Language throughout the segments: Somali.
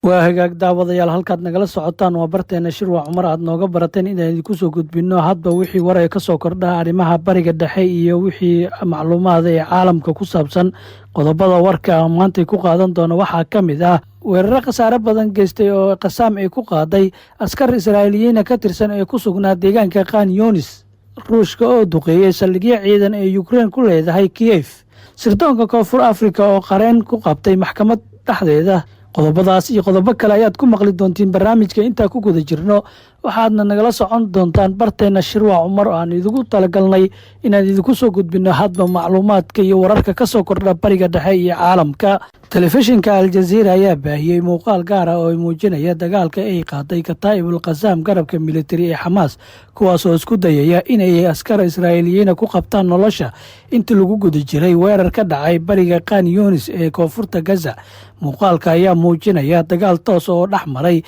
Waa hagaag, daawadayaal, halkaad nagala socotaan waa barteena Shirwa Cumar. Aad nooga barateen inaan idinku soo gudbinno hadba wixii war ee ka soo kordha arrimaha Bariga Dhexe iyo wixii macluumaada ee caalamka ku saabsan. Qodobada warka aan maantay ku qaadan doono waxaa ka mid ah weeraro khasaare badan geystay oo Qasaam ay ku qaaday askar Israa'iiliyiina ka tirsan ee ku sugnaa deegaanka Khan Yunis, Ruushka oo duqeeyey saldhigyo ciidan ee Yukrein ku leedahay Kiyef, sirdoonka Koonfur Afrika oo qareen ku qabtay maxkamad dhexdeeda. Qodobadaas iyo qodobo kale ayaad ku maqli doontiin barnaamijka intaa ku guda jirno. Waxaadna nagala socon doontaan barteenna Shirwa Cumar oo aan idigu talagalnay inaan idinku soo gudbinno hadba macluumaadka iyo wararka ka soo kordha Bariga Dhexe iyo caalamka. Telefishinka Aljaziira ayaa baahiyey muuqaal gaar ah oo muujinaya dagaalka ay qaaday Kataa'ibul Qasaam, garabka militari ee Xamaas, kuwaas oo isku dayaya inay askar Israa'iiliyiina ku qabtaan nolosha intii lagu guda jiray weerar ka dhacay bariga Khan Yunis ee koonfurta Gaza. Muuqaalka ayaa muujinaya dagaal toos oo dhex maray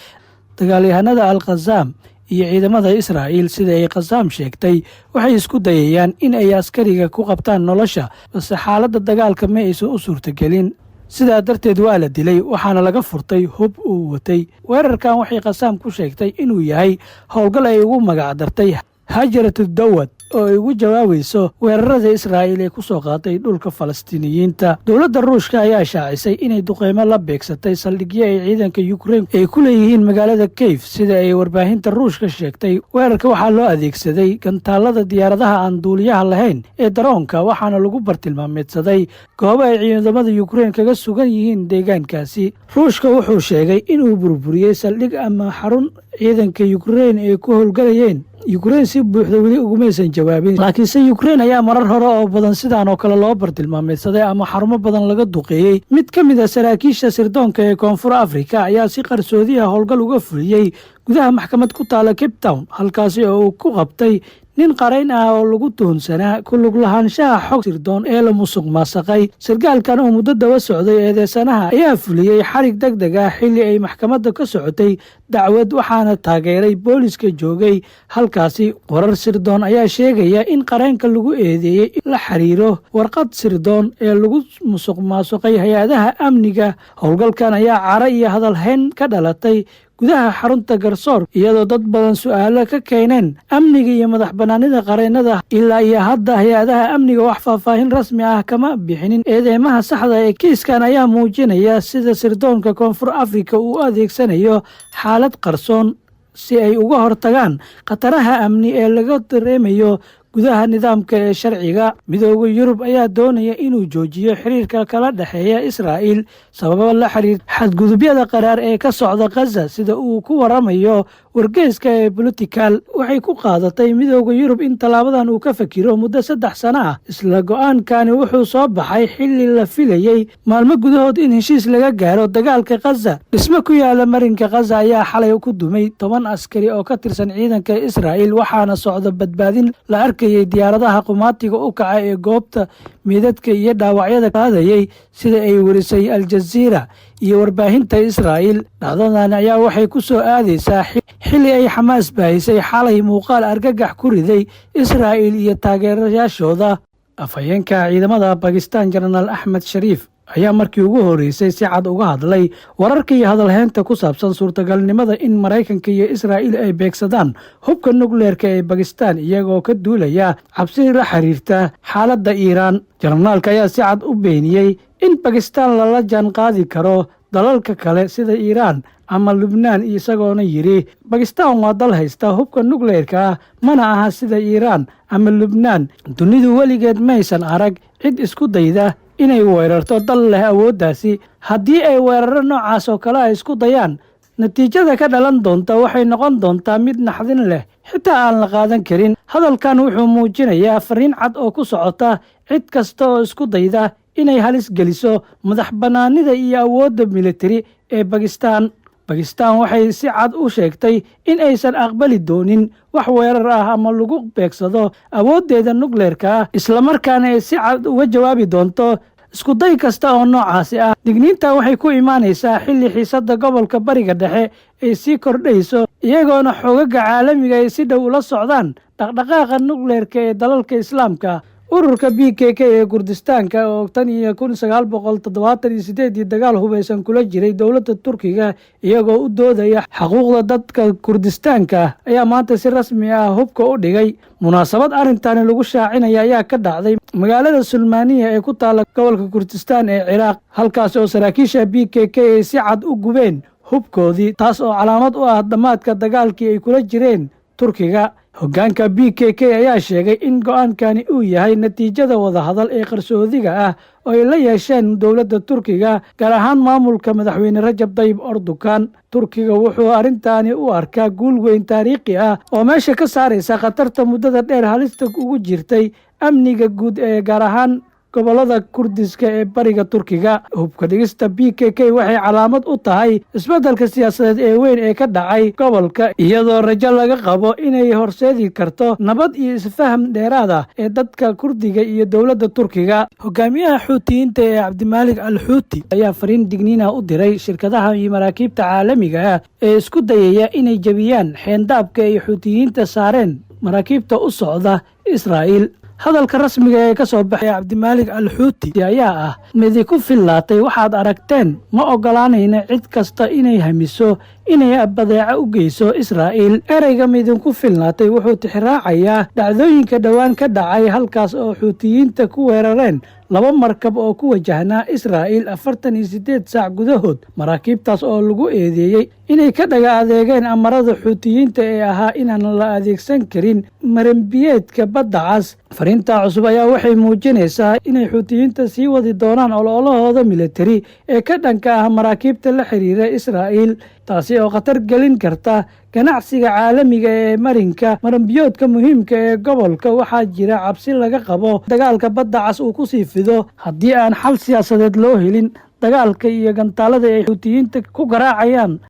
dagaalyahanada Al Qasaam iyo ciidamada Israa'iil. Sida ay Qasaam sheegtay, waxay isku dayayaan in ay askariga ku qabtaan nolosha, balse xaaladda dagaalka ma aysan u suurtagelin. Sidaa darteed waa la dilay, waxaana laga furtay hub uu watay. Weerarkan waxay Qasaam ku sheegtay inuu yahay howlgal ay ugu magac dartay Hajaratu Dawad oo ay ugu jawaabayso weerarada Israa'iil ee ku soo qaaday dhulka Falastiiniyiinta. Dowladda Ruushka ayaa shaacisay inay duqeymo la beegsatay saldhigyo ay ciidanka Yukrein ay ku leeyihiin magaalada Keyf. Sida ay warbaahinta Ruushka sheegtay, weerarka waxaa loo adeegsaday gantaalada diyaaradaha aan duuliyaha lahayn ee daroonka, waxaana lagu bartilmaameedsaday goobo ay ciidamada Yukrein kaga sugan yihiin deegaankaasi. Ruushka wuxuu sheegay inuu burburiyey saldhig ama xarun ciidanka Yukrein ay ku howlgalayeen. Yukrein si buuxda weli ugumaysan jawaabin, laakiinse Yukrein ayaa marar hore oo badan sidaan oo kale loo bartilmaameedsaday ama xarumo badan laga duqeeyey. Mid ka mid ah saraakiisha sirdoonka ee Koonfur Afrika ayaa si qarsoodiha howlgal uga fuliyey gudaha maxkamad ku taala Cape Town, halkaasi oo uu ku qabtay nin qarayn ah oo lagu tuhunsanaa ku lug lahaanshaha xog sirdoon ee la musuq maasaqay. Sarkaalkan oo muddo daba socday eedeysanaha ayaa fuliyey xarig deg deg ah xilli ay maxkamadda ka socotay dacwad, waxaana taageeray booliska joogay halkaasi. Warar sirdoon ayaa sheegaya in qareenka lagu eedeeyey la xiriiro warqad sirdoon ee lagu musuq maasuqay hay-adaha amniga. Howlgalkan ayaa caro iyo hadalhayn ka dhalatay gudaha xarunta garsoor, iyadoo dad badan su-aalo ka keeneen amniga iyo madax banaanida qareennada. Ilaa iyo hadda hay-adaha amniga wax faahfaahin rasmi ah kama bixinin eedeymaha saxda ee kiiskan. Ayaa muujinaya sida sirdoonka Koonfur Afrika uu adeegsanayo xaalad qarsoon si ay uga hortagaan khataraha amni ee laga dareemayo gudaha nidaamka ee sharciga. Midooda Yurub ayaa doonaya inuu joojiyo xiriirka kala dhexeeya Israa'iil sababo la xiriir xadgudubyada qaraar ee ka socda Khaza, sida uu ku waramayo wargeyska ee Politico. Waxay ku qaadatay Midooda Yurub in tallaabadan uu ka fakiro muddo 3 sano ah. Isla go-aankani wuxuu soo baxay xilli la filayey maalmo gudahood in heshiis laga gaaro dagaalka Khaza. Dhismo ku yaala marinka Khaza ayaa xalay ku dumay 10 askari oo ka tirsan ciidanka Israa'iil, waxaana socda badbaadin. La arkayay diyaaradaha qumaatiga u kaca ee goobta meydadka iyo dhaawacyada qaadayay, sida ay werisay Aljaziira iyo warbaahinta Israa'iil. Dhacdadan ayaa waxay ku soo aadaysaa xilli ay Xamaas baahisay xalay muuqaal argagax ku riday Israa'iil iyo taageerayaashooda. Afhayeenka ciidamada Bakistan, Jenaraal Axmed Shariif, ayaa markii ugu horreysay si cad uga hadlay wararka iyo hadalheynta ku saabsan suurtagalnimada in Maraykanka iyo Israa'iil ay beegsadaan hubka nukleerka ee Bakistan, iyagoo ka duulaya cabsi la xiriirta xaaladda Iiraan. Jenaraalka ayaa si cad u beeniyey in Bakistan lala jaan qaadi karo dalalka kale sida Iiraan ama Lubnaan, isagoona yidhi: "Bakistan waa dal haysta hubka nukleerka ah, mana aha sida Iiraan ama Lubnaan. Dunidu weligeed maysan arag cid isku dayda inay weerarto dal leh awooddaasi. Haddii ay weeraro noocaas oo kale ay isku dayaan, natiijada ka dhalan doonta waxay noqon doontaa mid naxdin leh, xitaa aan la qaadan karin." Hadalkan wuxuu muujinayaa fariin cad oo ku socota cid kasta oo isku dayda inay halis geliso madax bannaanida iyo awoodda militari ee Bakistan. Bakistan waxay si cad u sheegtay in aysan aqbali doonin wax weerar ah ama lagu beegsado awooddeeda nukleerka ah, islamarkaana ay si cad uga jawaabi doonto iskuday kasta oo noocaasi ah. Digniintan waxay ku imaanaysaa xilli xiisadda gobolka Bariga Dhexe ay sii kordhayso, iyagoona xoogaga caalamiga ay si dhow ula socdaan dhaqdhaqaaqa nukleerka ee dalalka Islaamka. Ururka PKK ee Kurdistaanka, oo tan iyo 1978-dii dagaal hubeysan kula jiray dowladda Turkiga iyagoo u doodaya xaquuqda dadka Kurdistaanka, ayaa maanta si rasmi ah hubka u dhigay. Munaasabad arrintani lagu shaacinaya ayaa ka dhacday magaalada Sulmaaniya ee ku taala gobolka Kurdistaan ee Ciraaq, halkaas oo saraakiisha PKK ay si cad u gubeen hubkoodii, taas oo calaamad u ah dhammaadka dagaalkii ay kula jireen Turkiga. Hoggaanka PKK ayaa sheegay in go'aankani uu yahay natiijada wadahadal ee qarsoodiga ah oo ay la yeesheen dowladda Turkiga, gaar ahaan maamulka Madaxweyne Rajab Dayib Erdogan. Turkiga wuxuu arrintaani u arkaa guul weyn taariikhi ah oo meesha ka saaraysa khatarta muddada dheer halista ugu jirtay amniga guud ee gaar ahaan gobolada Kurdiska ee bariga Turkiga. Hubka dhigista PKK waxay calaamad u tahay isbeddelka siyaasadeed ee weyn ee ka dhacay gobolka, iyadoo rajo laga qabo inay horseedi karto nabad iyo isfaham dheeraad ah ee dadka Kurdiga iyo dowladda Turkiga. Hogaamiyaha Xuutiyiinta ee Cabdimaalik al Xuuti ayaa fariin digniina u diray shirkadaha iyo maraakiibta caalamiga ah ee isku dayaya inay jebiyaan xeendaabka ay Xuutiyiinta saareen maraakiibta u socda Israa'iil. Hadalka rasmiga ee ka soo baxay Cabdimaalik al Xuuti ayaa ah: "Midi ku fillaatay waxaad aragteen. Ma ogolaanayna cid kasta inay hamiso inay badeeco u geyso Israa'iil." Ereyga "midinku filnaatay" wuxuu tixraacayaa dhacdooyinka dhowaan ka dhacay, halkaas oo Xuutiyiinta ku weerareen laba markab oo ku wajahnaa Israa'iil 48 saac gudahood, maraakiibtaas oo lagu eedeeyey inay ka dhaga adeegeen amarada Xuutiyiinta ee ahaa inaan la adeegsan karin maranbiyeedka Badda Cas. Fariinta cusub ayaa waxay muujinaysaa inay Xuutiyiinta sii wadi doonaan ololahooda militari ee ka dhanka ah maraakiibta la xiriira Israa'iil, taasi oo khatar gelin karta ganacsiga caalamiga ee marinka maranbiyoodka muhiimka ee gobolka. Waxaa jira cabsi laga qabo dagaalka Badda Cas uu kusii fido haddii aan xal siyaasadeed loo helin dagaalka iyo gantaalada ay Xuutiyiinta ku garaacayaan.